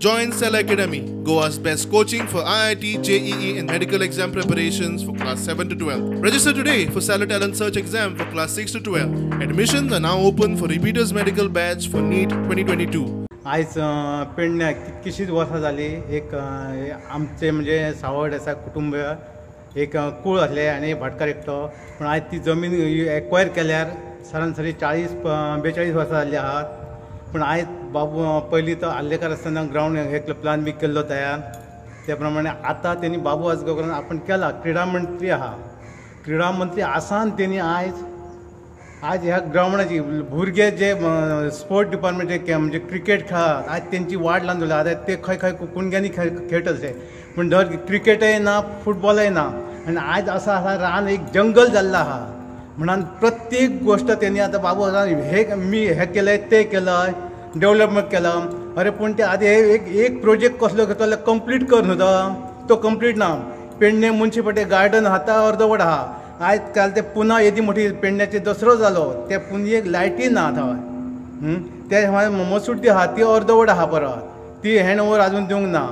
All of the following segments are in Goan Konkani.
Join Cell Academy, Goa's best coaching for IIT, JEE and medical exam preparations for class 7 to 12. Register today for Cellar Talent Search exam for class 6 to 12. Admissions are now open for repeaters medical batch for NEET 2022. आयज पेडण्या कितकीशींच वर्सां जालीं एक आमचें म्हणजे सावड आसा कुटुंब एक कूळ आसलें आनी भाटकार एकटो, पूण आयज ती जमीन एक्वायर केल्यार सरासरी 40-42 वर्सां जाल्लीं आहात. पूण आयज बाबू पयलीं तो आर्लेकार आसतना ग्रावंड हे प्लान बी केल्लो तयार, त्या प्रमाणे आतां तेणी बाबू आजगांवकारान आपण केला क्रिडा मंत्री आहा, क्रिडा मंत्री आसान तेणी आयज आज ह्या ग्रावंडाची भुरगे जे स्पोर्ट डिपार्टमेंट म्हणजे क्रिकेट खेळात आज तेंची वाट लावन दवरल्या. आतां ते खंय खंय कुणग्यांनी खेळटले अशे, पूण धर क्रिकेटय ना फुटबॉलय ना, आनी आयज असो आसा रान एक जंगल जाल्लो आहा. म्हणून प्रत्येक गोश्ट तेणी आतां बाबू आसा हे मी हें केलें तें केलं डेवलपमेंट केलं. अरे पूण ते आदी एक प्रोजेक्ट कसलो घेतलो जाल्यार कंप्लीट कर न्हू, तो कंप्लीट ना. पेडणे मुन्सिपालिटी गार्डन आहा तो अर्दवट आहा. आयज काल ते पुना येदी मोठी पेडण्याचे दसरो जालो ते पुनयेक लायटी ना थंय, ते मसुड्डी आहा ती अर्दवट आहा, परत ती हँड ओवर आजून दिवंक ना.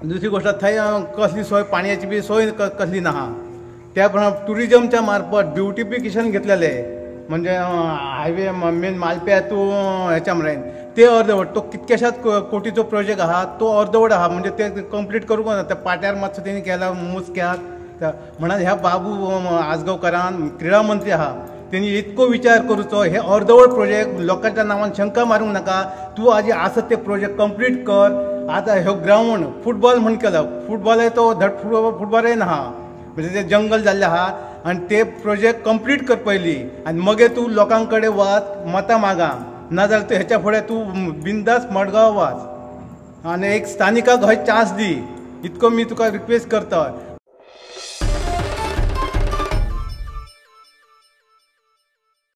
दुसरी गोश्ट थंय कसली सोय पाणयाची बी सोय कसली ना आहा. त्या प्रमाणे ट्युरिजमच्या मार्फत ब्युटिफिकेशन घेतलेलें म्हणजे हायवे मेन मालप्या तूं हेच्या मेरेन ते अर्दवट, तो कितक्याशाच कोटीचो प्रोजेक्ट आहा तो अर्दवट आहा, म्हणजे ते कंप्लीट करूंक ना. त्या पाट्यार मातसो तेणी केला मुजक्याक. म्हणून ह्या बाबू आजगांवकारान क्रिडा मंत्री आहा तेणी इतको विचार करूचो हे अर्दवट प्रोजेक्ट लोकांच्या नांवान शंका मारूंक नाका, तूं आजी आसत ते प्रोजेक्ट कंप्लीट कर. आतां ह्यो ग्रावंड फुटबॉल म्हण केलो, फुटबॉलय तो धड फुटबॉलय ना आहा, म्हणजे ते जंगल जाल्लें आहा. आनी ते प्रोजेक्ट कंप्लीट कर पयलीं आनी मगीर तूं लोकां कडेन वच मतां मागा, नाजाल्यार तूं हेच्या फुडें तूं बिंदास मडगांव वच आनी एक स्थानिकाक हय चान्स दी, इतको मी तुका रिक्वेस्ट करता.